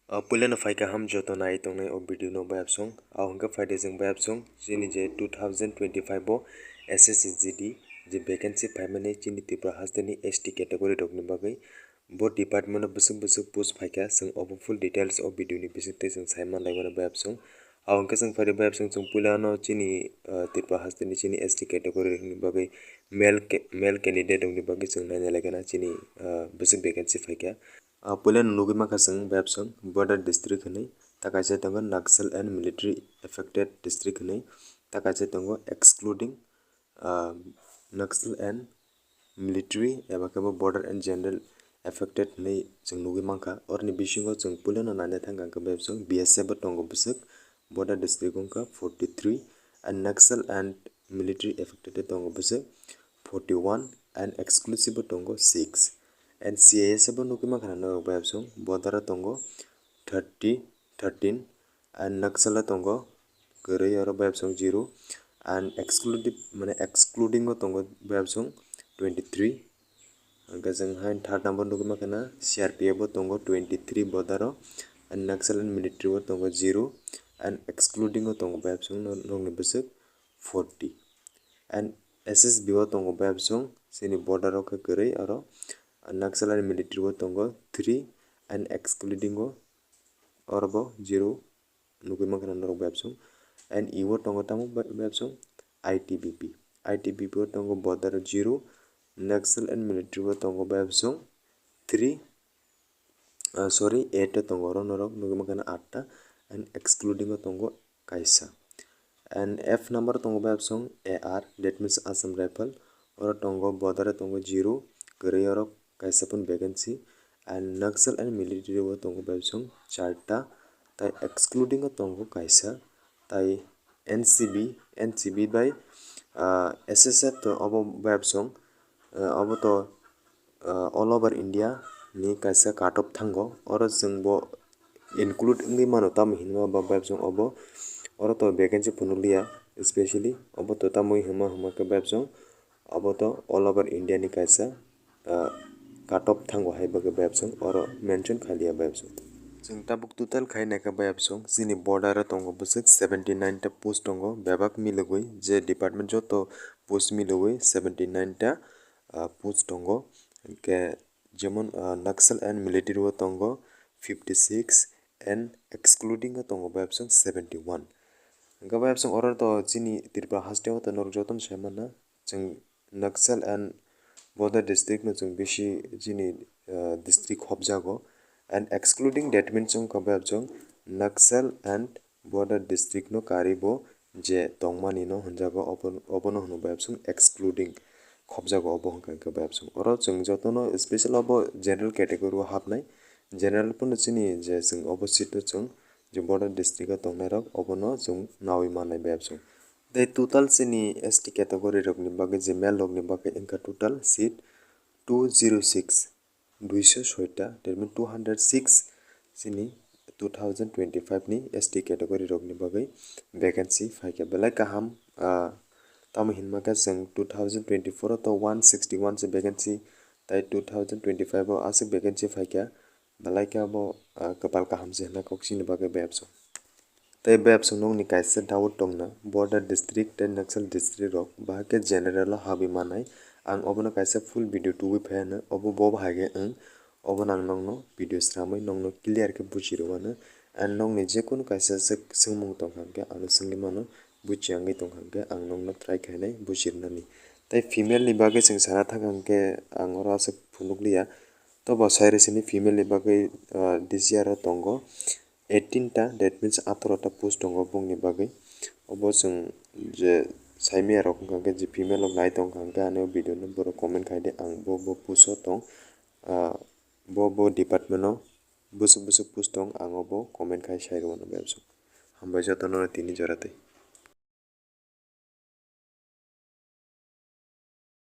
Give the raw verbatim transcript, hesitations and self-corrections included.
Ah, puilano phai kaham joto nai tongnai o video no bayapsong. Ahongke phaide jeng bayapsong chini je two thousand twenty-five o S S C G D je vacancy phaimani chini Tripura hasteni S T category rokni bagwi. Bo department o bwswk bwswk post phaikha, chwng obo full details o video ni bisingtwi chwng sai manlai mano bayapsong. Ahongke chwng phaide bayapsong chwng puilano chini, ah, Tripura hasteni chini S T category rokni bagwi male ca-, male candidate rokni bagwi chwng naina laikha na chini, ah, bwswk vacancy phaikha. Ah, puila nugwi mankha chwng bayapsong border district hinwi, ta kaisa tongo Naxal and military affected district hinwi, ta kaisa tongo excluding, ah, Naxal and military eba khe bo border and general affected hinwi chwng nugwi mankha. Oroni bisingo chwng puilano naina thangkha hwnkhe bayapsong B S F bo tongo bwswk, border district wngkha forty three, and Naxal and military affected tongo bwswk forty one, and exclusive bo tongo six, and C I S F bo nugwi mankha na norok bayapsong, border o tongo thirty, thirteen, and Naxal o tongo kwrwi, oro bayapsong zero, and exclusive mane excluding o tongo bayapsong twenty three. Hwnkhe chwng hai third number nugwi mankha na C R P F o tongo twenty three border o, and Naxal and military o tongo zero, and excluding o tongo bayapsong no-, nokni bwswk forty, and S S B o tongo bayapsong chini border o khe kwrwi, oro Naxal and military o tongo three, and excluding o oro bo zero nugwi mankha na norok bayapsong. And E o tongo tamo ba-, bayapsong I T B P. I T B P o tongo border zero, Naxal and military o tongo bayapsong three, ah, sorry, eight o tongo, oro norok nugwi mankha na atta, and excluding o tongo kaisa. And F number tongo bayapsong A R, that means Assam Rifle, oro tongo border o tongo zero, kwrwi oro kaisa phano vacancy, and Naxal and military o tongo bayapsong charta, tai excluding o tongo kaisa, tai N C B, N C B bai, ah, S S F to obo bayapsong, ah, obo to, ah, all over India ni kaisa cut off thango, oro chwng bo include wngwi mano, tamo hinma ba bayapsong obo, oro to vacancy phunukliya, specially obo to tamo hinma hinma khe bayapsong. Obo to all over India ni kaisa, ah, cut off thango hai bagwi bayapsong, oro mention khailiya bayapsong. Chwng tabuk total khai naikha bayapsong, chini border o tongo bwswk seventy nine ta post tongo, bebak milogwi je department joto post milogwi seventy nine ta, ah, post tongo. Hwnkhe jemon, ah, Naxal and military o tongo fifty six, and excluding o tongo bayapsong seventy one. Hwnkhe bayapsong oro to chini Tripura haste o to norok jotono sai mano. Chwng Naxal and border district no chwng bisi chini, ah, district khopjago, and excluding that means wngkha bayapsong Naxal and border district no karwi bo je tongmani no hwnjago, obo-, obono hwnwi bayapsong excluding khopjago, obo hwnka hwnkhe bayapsong. Oro chwng jotono special obo general category o hapnai, general phano chini je chwng obo seat o chwng je border district o tongnairok obono chwng nawi mannai bayapsong. Tei total chini S T category rokni bagwi je male rokni bagwi wngkha total seat two zero six, duiso soita, that means two hundred six chini two thousand twenty-five ni S T category rokni bagwi vacancy phaikha belai kaham, ah, tamo hinma khe chwng two thousand twenty-four o to one sixty one se vacancy, tai two thousand twenty-five o aswk vacancy phaikha. Belai khe abo, ah, kwpal kaham se hwnna kok chini bagwi bayapsong. Tei bayapsong nokni kaisa doubt tongna, border district tei Naxal district rok bahai khe general o habwi manai. Ang obono kaisa full video tubui phai ano, obo bo bahai khe wng, obono ang nokno video sramwi nokno clear khe buji rw ano. And nokni jekunu kaisa swk-, swngmung tongkha hwnkhe ano swngwi mano, buchi wngwi tongkha hwnkhe ang nokno try khainai buji rwnani. Tei female ni bagwi chwng sana thangkha hwnkhe ang oro aswk phunukliya. Tobo sai rw sini female ni bagwi, ah, D C R o tongo eighteen ta, that means atoro ta post tongo bongni bagwi. Obo chwng je saimaya rok wngkha hwnkhe je female rok nai tongkha hwnkhe ani o video no borok comment khai di, ang bo, bo post o tong, ah, bo, bo department o bwswk bwswk post tong, ang obo comment khai sai rwmano bayapsong. Hambai jotono tini jora tei.